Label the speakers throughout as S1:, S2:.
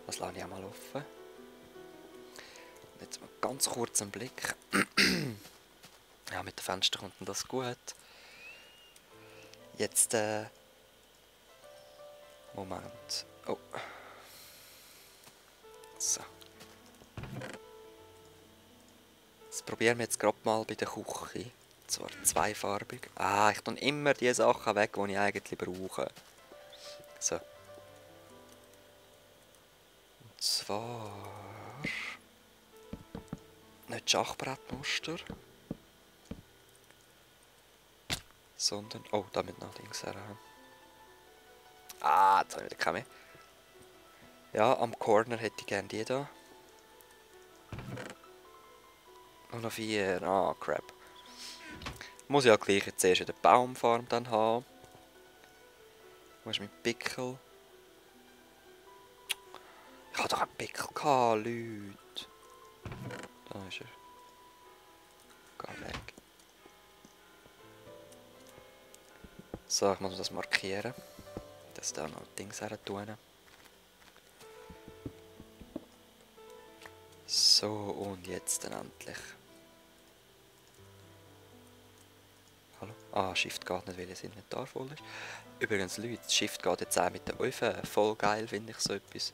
S1: Das lasse ich auch mal offen. Jetzt mal ganz kurz einen Blick. Ja, mit dem Fenster kommt denn das gut. Jetzt, Moment. Oh. So. Das probieren wir jetzt gerade mal bei der Küche. Und zwar zweifarbig. Ah, ich tue immer die Sachen weg, die ich eigentlich brauche. So. Und zwar... nicht Schachbrettmuster. Sondern... Oh, damit noch Dings her. Ah, jetzt habe ich wieder keine mehr. Ja, am Corner hätte ich gerne die da. Und noch 4. Ah, crap. Muss ich ja gleich jetzt erst in der Baumfarm dann haben. Wo ist mein Pickel? Ich hatte doch einen Pickel gehabt, Leute. Da ist er. Geh weg. So, ich muss das markieren. Dass da noch Dings her tun. So, und jetzt dann endlich. Hallo? Ah, Shift geht nicht, weil das Inventar voll ist. Übrigens, Leute, Shift geht jetzt auch mit den Öfen. Voll geil, finde ich so etwas.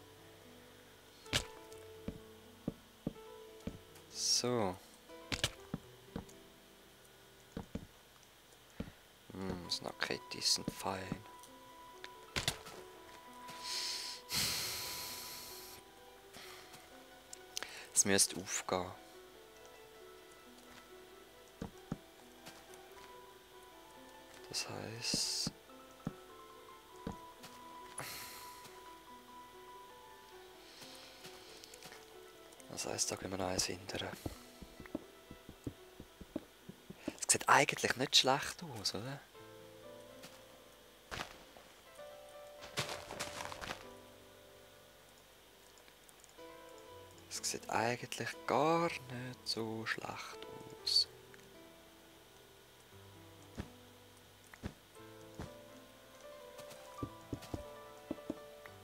S1: So. Snackettis sind fein. Es müsste aufgehen. Das heisst... da können wir noch eins hindern. Es sieht eigentlich nicht schlecht aus, oder? Es sieht eigentlich gar nicht so schlecht aus.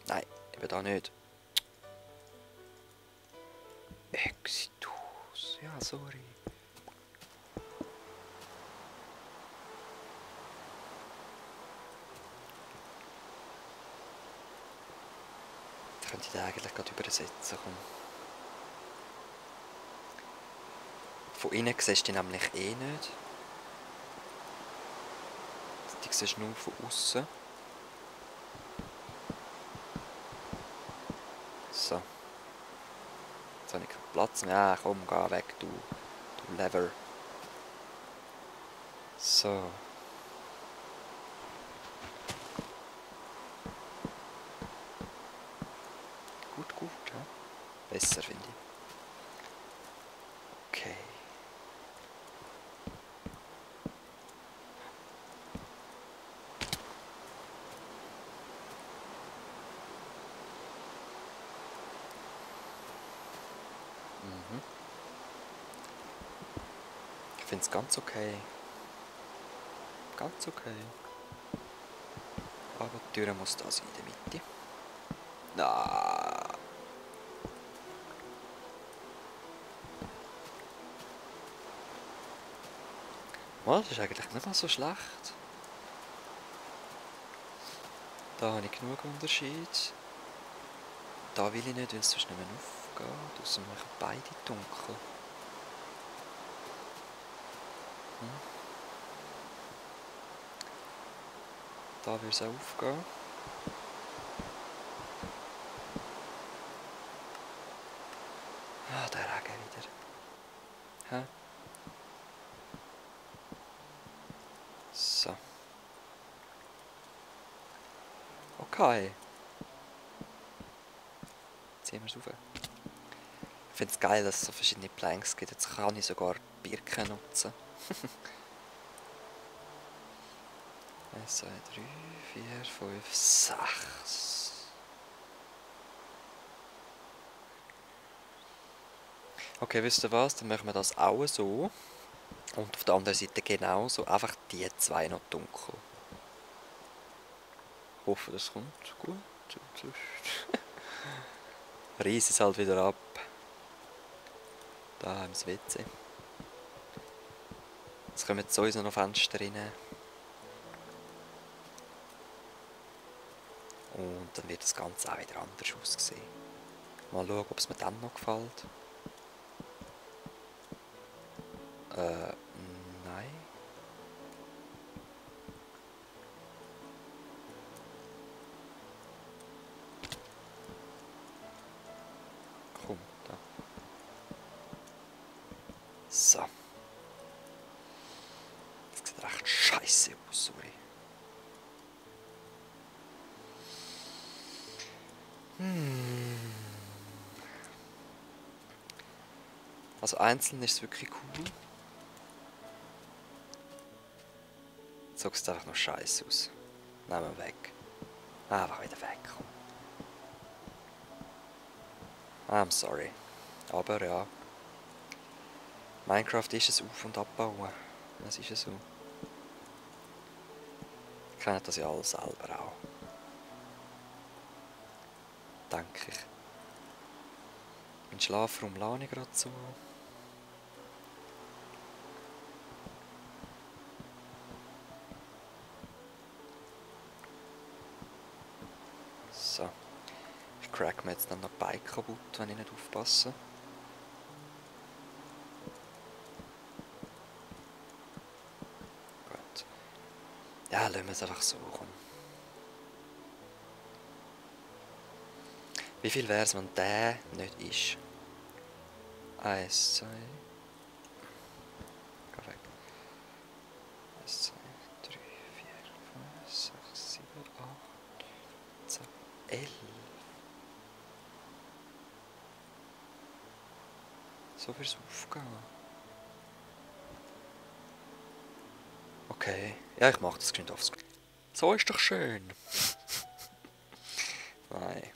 S1: Nein, eben da nicht. Exitus. Ja, sorry. Ich könnte den eigentlich gerade übersetzen. Komm. Von innen siehst du ihn nämlich eh nicht. Die siehst du nur von außen. So. Jetzt habe ich keinen Platz mehr. Ja, komm, geh weg, du Lever. So. Gut, ja. Besser, finde ich. Okay. Ich finde es ganz okay. Ganz okay. Aber die Tür muss da sein, in der Mitte. Ah. Mal, das ist eigentlich nicht mal so schlecht. Da habe ich genug Unterschied. Da will ich nicht, weil es sonst nicht mehr aufgeht. Außer wir machen beide dunkel. Da würde es auch aufgehen. Ah, der Regen wieder. Hä? So. Okay. Ziehen wir es rauf. Ich finde es geil, dass es so verschiedene Planks gibt. Jetzt kann ich sogar Birken nutzen. 1, 2, 3, 4, 5, 6. Okay, wisst ihr was? Dann machen wir das auch so. Und auf der anderen Seite genauso. Einfach die zwei noch dunkel. Ich hoffe, das kommt gut. reiss es halt wieder ab. Da haben wir das WC. Jetzt kommen sowieso noch Fenster rein. Und dann wird das Ganze auch wieder anders aussehen. Mal schauen, ob es mir dann noch gefällt. Nein. Komm, da. So. Das sieht recht scheiße aus, sorry. Also einzeln ist es wirklich cool. So sieht es einfach noch scheiße aus. Nehmen wir weg. Einfach wieder weg. I'm sorry. Aber ja. Minecraft ist es Auf- und Abbauen. Das ist ja so. Ich kenne das ja alles selber auch. Denke ich. Mein Schlafraum lade ich gerade so. So. Ich crack mir jetzt dann noch die Beine kaputt, wenn ich nicht aufpasse. Gut. Ja, lassen wir es einfach so kommen. Wie viel wäre es, wenn der nicht ist? 1, 2. Geh weg. 1, 2, 3, 4, 5, 6, 7, 8, 10, 11. So wird's aufgehen. Okay. Ja, ich mache das geschwind aufs. So ist doch schön. Nein.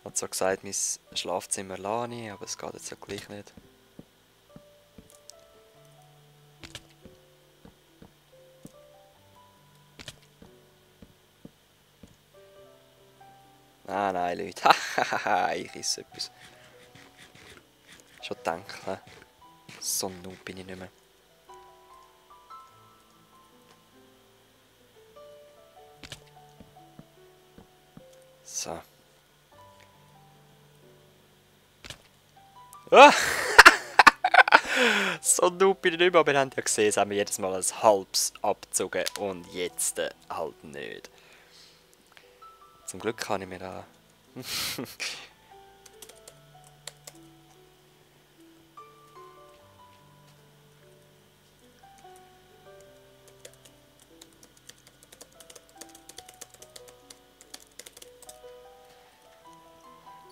S1: Hat so gesagt, mein Schlafzimmer lasse ich, aber es geht jetzt ja gleich nicht. Nein, Leute. Ich esse etwas. Schon gedacht, ne? So ein Noob bin ich nicht mehr. So. Ah! So ein Noob bin ich nicht mehr, aber wir haben ja gesehen, es haben wir jedes Mal ein halbes abgezogen und jetzt halt nicht. Zum Glück kann ich mir da...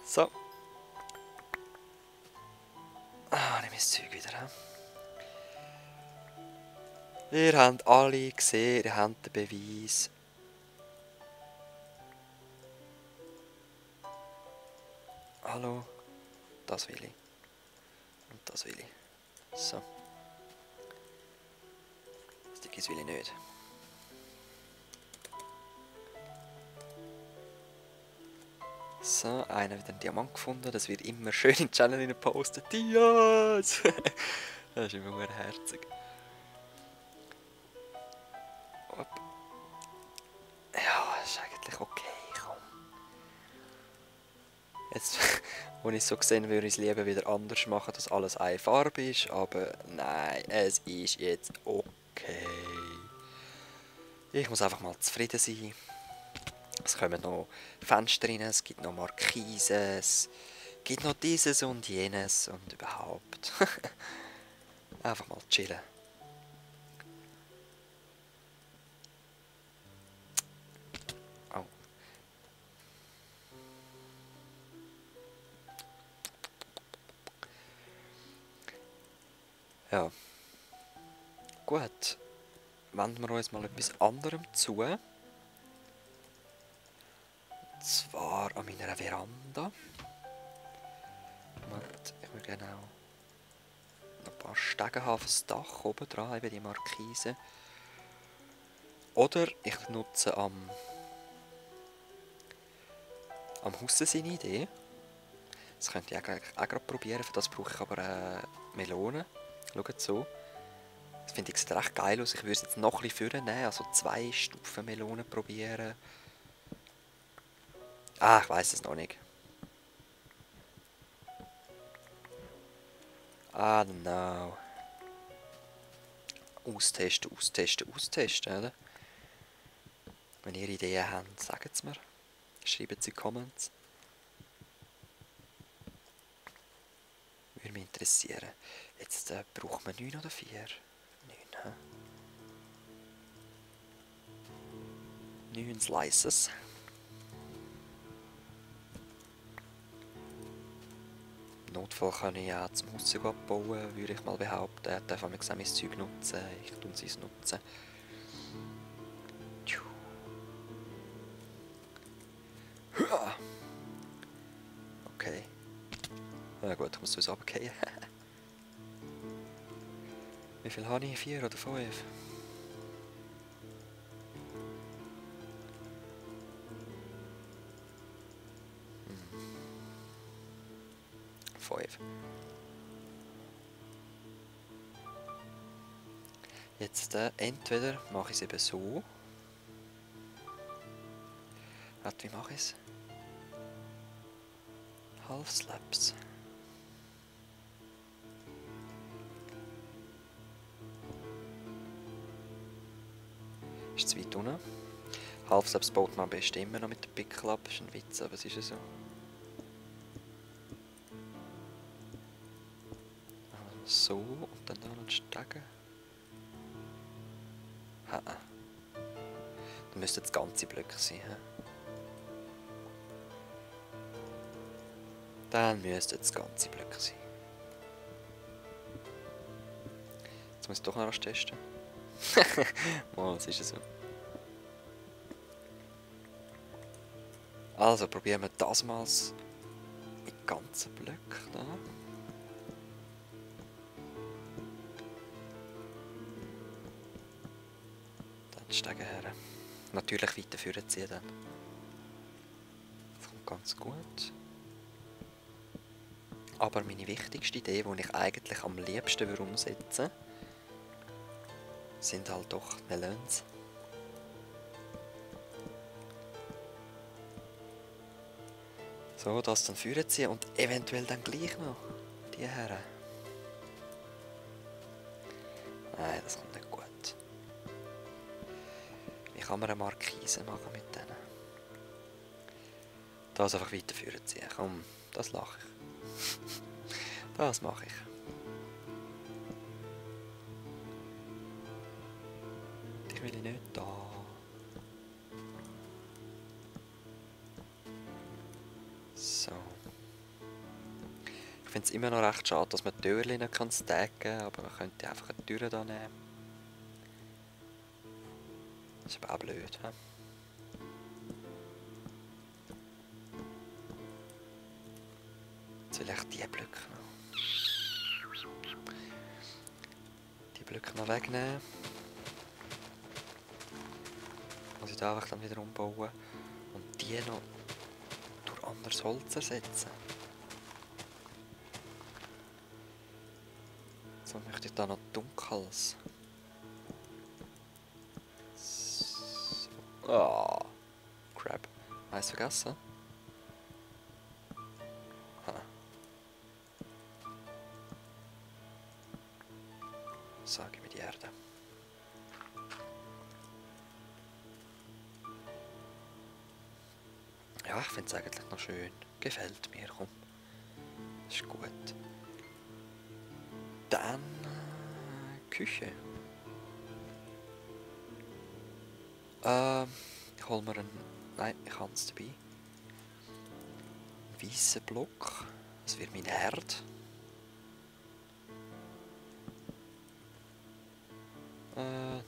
S1: So. Ah, nehme ich das Zeug wieder. Ihr habt alle gesehen, ihr habt den Beweis. Hallo? Das will ich. Und das will ich. So. Stickies will ich nicht. So, einer wieder einen Diamant gefunden. Das wird immer schön in den Channel gepostet. Dias! Das ist immer sehr herzig. Hopp. Ja, das ist eigentlich okay. Komm. Jetzt, wo ich so gesehen würde ich es lieber wieder anders machen, dass alles eine Farbe ist. Aber nein, es ist jetzt okay. Ich muss einfach mal zufrieden sein. Es kommen noch Fenster rein, es gibt noch Markisen, es gibt noch dieses und jenes und überhaupt. Einfach mal chillen. Oh. Ja. Gut. Wenden wir uns mal etwas anderem zu. Und zwar an meiner Veranda. Moment, ich will gerne auch noch ein paar Stege haben auf das Dach oben dran, eben die Markise. Oder ich nutze am am Haus seine Idee. Das könnte ich auch gerade probieren. Für das brauche ich aber Melonen. Schaut so. Das finde ich sieht recht geil aus. Ich würde es jetzt noch ein bisschen vornehmen. Also 2 Stufen Melonen probieren. Ah, ich weiß es noch nicht. Ah, no. Austesten, austesten, austesten, oder? Wenn ihr Ideen habt, sagt es mir. Schreibt sie in die Comments. Würde mich interessieren. Jetzt braucht man 9 oder 4? 9, hä? 9 Slices. Im Notfall kann ich ja zum Haus abbauen, würde ich mal behaupten. Er darf auch mein Zeug nutzen. Ich tue es nutzen. Okay. Na gut, ich muss es runterfallen. Wie viel habe ich? 4 oder 5? 5. Jetzt entweder mache ich es eben so. Warte, wie mache ich es? Half Slaps. Ist zu weit unten. Half Slaps baut man am besten immer noch mit dem Pickel ab. Das ist ein Witz, aber es ist ja so. So, und dann da noch ein Stegen. Ha. Dann müssten das ganze Blöcke sein. He? Dann müsste das ganze Blöcke sein. Jetzt muss ich doch noch was testen. Oh, das ist so. Also probieren wir das mal mit ganzen Blöcken da. Dann steigen her. Natürlich weiter vorziehen dann. Das kommt ganz gut. Aber meine wichtigste Idee, die ich eigentlich am liebsten umsetzen würde, sind halt doch Melons. So, das dann vorziehen und eventuell dann gleich noch die Herren. Nein, das kommt nicht gut. Wie kann man eine Markise machen mit denen? Das einfach weiter vorziehen. Komm, das lache ich. Das mache ich. Dich will ich nicht da. So. Ich finde es immer noch recht schade, dass man die Türen nicht stacken kann, aber man könnte einfach eine Tür da nehmen. Das ist aber auch blöd. He? Jetzt will ich die Blöcke noch. Die Blöcke noch wegnehmen. Muss ich da einfach dann wieder umbauen. Und die noch durch anderes Holz ersetzen. So möchte ich da noch dunkles. So. Oh, crap. Eins vergessen. So, gib mir die Erde. Ja, ich finde es eigentlich noch schön. Gefällt mir, komm. Ist gut. Dann Küche. Ich hol mir einen... Nein, ich habe es dabei. Ein weißen Block. Das wird mein Herd.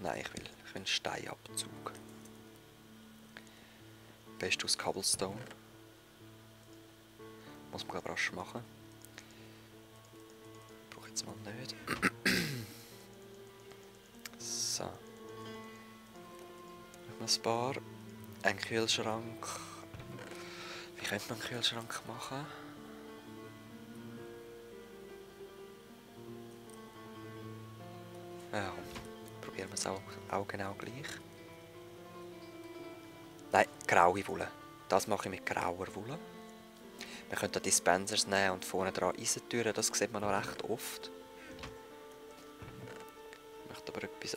S1: Nein, ich will einen Steinabzug. Best aus Cobblestone. Muss man glaube rasch machen. Brauche jetzt mal nicht. So. Noch ein paar. Ein Kühlschrank. Wie könnte man einen Kühlschrank machen? Ja, probieren wir es auch genau gleich. Nein, graue Wolle. Das mache ich mit grauer Wolle. Man könnte Dispensers nehmen und vorne dran Eisentüren, das sieht man noch recht oft. Ich möchte aber etwas